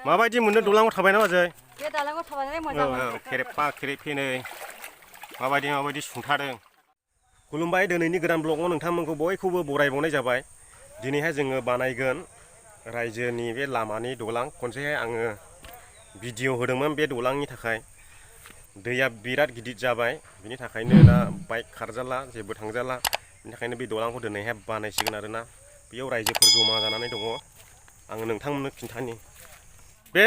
माबायदि मोननो दलांआव थाबाय ना बाजै बे दालांआव थाबायनानै मोजां मोनो खेरेफा खेरेफिनै माबायदि सुंथादों खुलुमबाय दिनैनि गोदान ब्लगआव नोंथांमोनखौ बयखौबो बरायबावनाय जाबाय दिनैहाय जोङो बानायगोन रायजोनि बे लामानि दलां खनसेहाय आङो भिडिअ होदोंमोन बे दलांनि थाखाय दैया बिराद गिदिर जाबाय बिनि थाखायनो दा बाइक खारजाला जेबो थांजाला बिनि थाखायनो बे दलांखौ दिनैहाय बानायसिगोन आरोना बेयाव रायजोफोर जमा जानानै दङ आङो नोंथांमोननो खिन्थानि बे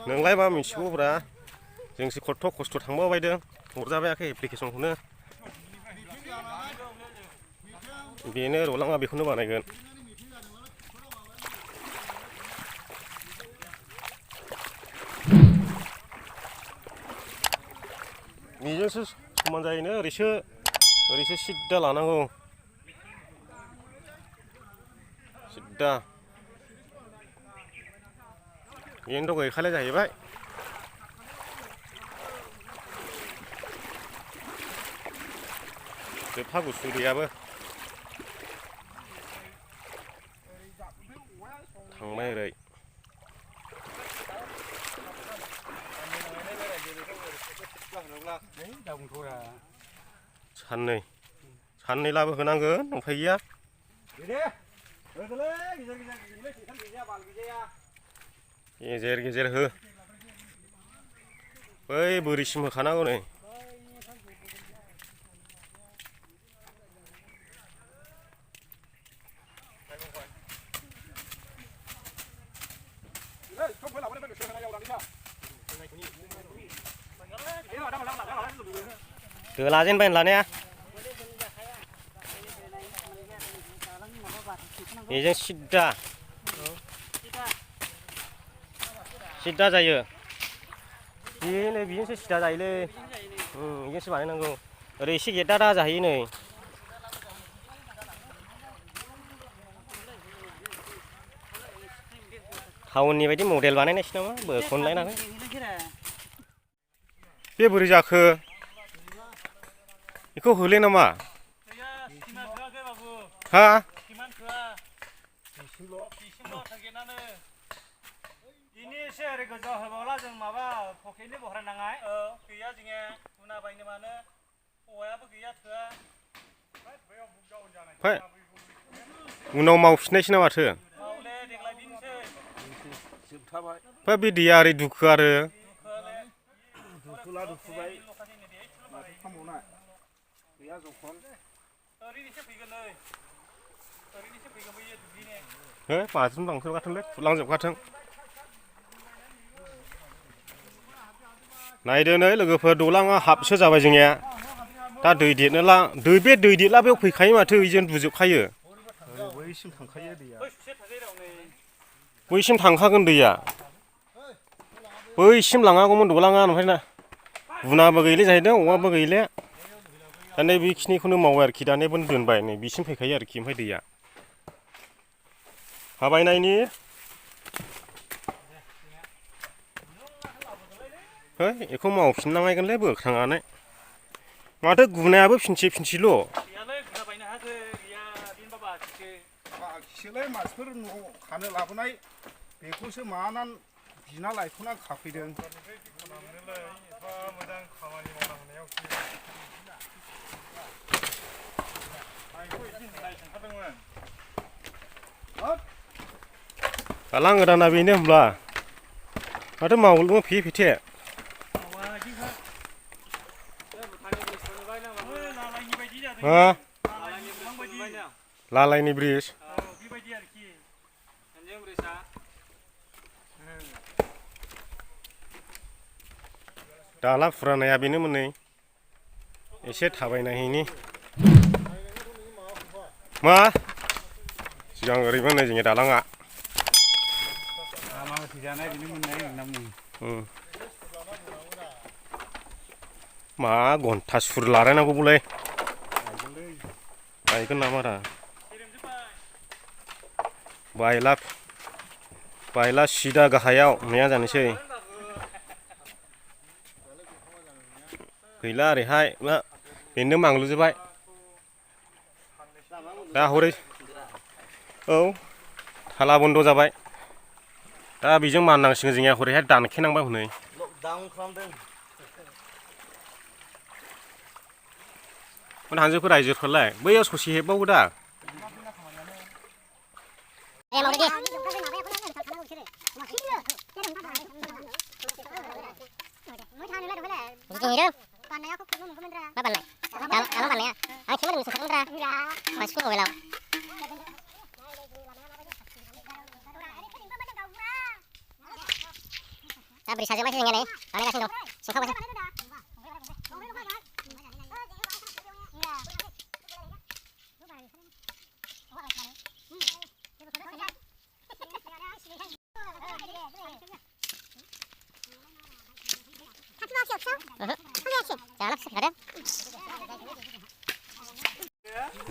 नोंलाय मा मिथिगौब्रा जोंसो खस्थ' थांबावबायदों हरजाबायाखै एप्लिकेसनखौनो बेनो दलांआ बेखौनो बानायगोन बेजोंसो समान जायोनो ओरैसो सिद्दा लानांगौ सिद्दा बेनोथ' गैखालाय जाहैबाय जोबथा गुसु दैयाबो थांबाय ओरै साननैलाबो होनांगोन उफाय गैया गेजेर हो बै बोरिसिम होखानांगौ नै लाजेनबाय लानाया बेजों सिद्दा जायो बेजोंसो सिद्दा जायोलै बेजोंसो बानायनांगौ ओरै एसे गेद्दा जाहैयो नै टाउननि बायदि मडेल बानायनायसै नामा बोखनलायनानै बे बोरै जाखो बेखौ होले नामा हा एसे ओरै गोजौ होबावला जों माबा पकेटनि बहरायनाङा गैया जोङो गुना बायनो मानो हौवायाबो गैया थोआ उनाव मावफिननायसै ना माथो मावले देग्लाय दिनसै जोबथाबाय बे दैया ओरै दुखो आरो दुखुबाय गैया जखन ओरैनोसो फैगोन नै ओरैनोसो फैगोन बैयो दुब्लिनि हे बाज्रुम लांजोबखाथोंलै फुलांजोबखाथों नायदो नै लोगोफोर दलांआ हाफसो जाबाय जोंनिया दा दै देरनोला बे दै देरला बेयाव फैखायो माथो बेजों बुजोबखायो बैसिम थांखायो दैया बैसिम थांखागोन दैया बैसिम लांनांगौमोन दलांआ ओमफ्राय ना गुनाबो गैले जाहैदों अमाबो गैले दा नै बेखिनिखौनो मावबाय आरोखि दानियाबो दोनबाय नै बिसिम फैखायो आरोखि ओमफ्राय दैया हाबायनायनि है बेखौ मावफिननांगोनलै बोखांनानै माथो गुनायाबो फिनसेल' बाखिसोलाय मानसिफोर न'आव खानो लाबोनाय बेखौसो मानानै बिना लायथ'ना खाफैदों मोजां खामानि मावना होनायाव दालां गोदाना बेनो होमब्ला माथो मावलुङो फेथे लालायनि ब्रिज दालां फुरानाया बेनोमोन नै एसे थाबायनायनि मा सिगां ओरैबो नै जोंनि दालाङा मा घन्टा सुर लालायनांगौलै गायगोन नामा रा बायला सिदा गाहायाव नेया जानोसै गैला ओरैहाय मा बेनो मांलुजोबबाय दा हरै औ थाला बन्द' जाबाय दा बेजों माननांसिगोन जोंनिया हरैहाय दानखेनांबाय हनै हानजोफोर रायजोफ्रालाय बैयाव ससे हेबबावो दा Beri saja masih dengan ini, mana kasih dong, suka masih.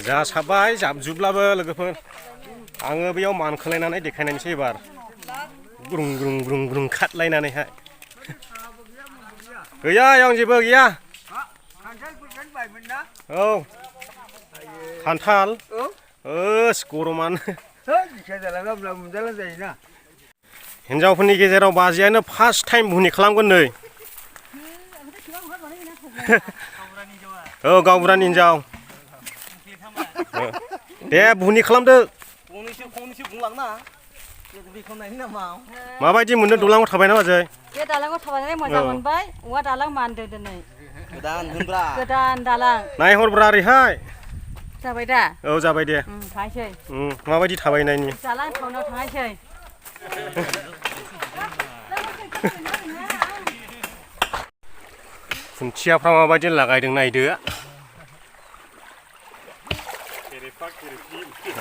जासाबबाय जाबजुबब्लाबो लोगोफोर आङो बेयाव मानखोलायनानै देखायनायसै एबार ग्रुं ग्रुं ग्रुं ग्रुं खारलायनानैहाय गैया आं जेबो गैया औ खान्थाल गरमानो हिनजावफोरनि गेजेराव बाजैयानो फार्स्ट टाइम बुनि खालामगोन नै औ गावबुरानि हिनजाव दे बुनि खालामदो माबायदि मोननो दालाङाव थाबाय ना बाजै बे दालाङाव थाबायनानै मोजां मोनबाय औवा दालां मानदो दिनै गोदान दालां नायहरब्रा ओरैहाय जाबाय दा औ जाबाय दे थांसै माबायदि थाबायनायनि दालां टाउनाव थांसै खुन्थियाफ्रा माबायदि लागायदों नायदो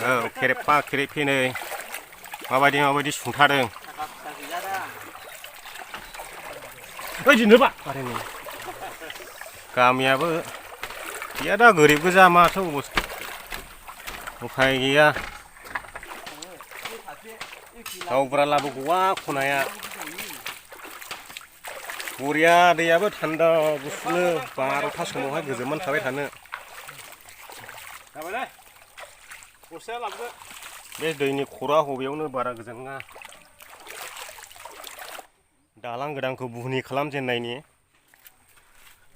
औ खेरेफा खेरेफि नै माबायदि सुंथादों ओइदिनोबा गामियाबो गैया दा गोरिब गोजा माथो उफाय गैया गावबुरा लाबोगौआ खनाया बरिया दैयाबो थान्दा गुसुनो 12टा समावहाय गोजोमनानै थाबाय थानो बे दैनि खरा हबेयावनो बारा गोजान नङा दालां गोदानखौ बुहुनि खालामजेननायनि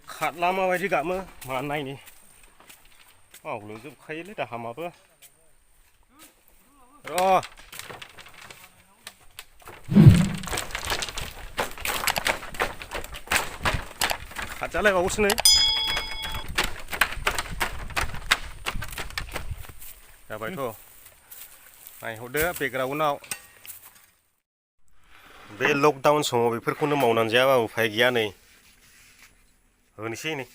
खारला माबायदि गामो मा नायनि मावलुजोबखायोलै दाहामाबो र' खारजालायबावोसो नै जाबायथ' नायहरदो बेकग्राउन्डआव बे लकडाउन समाव बेफोरखौनो मावनानै जायाबा उफाय गैया नै होनोसै नै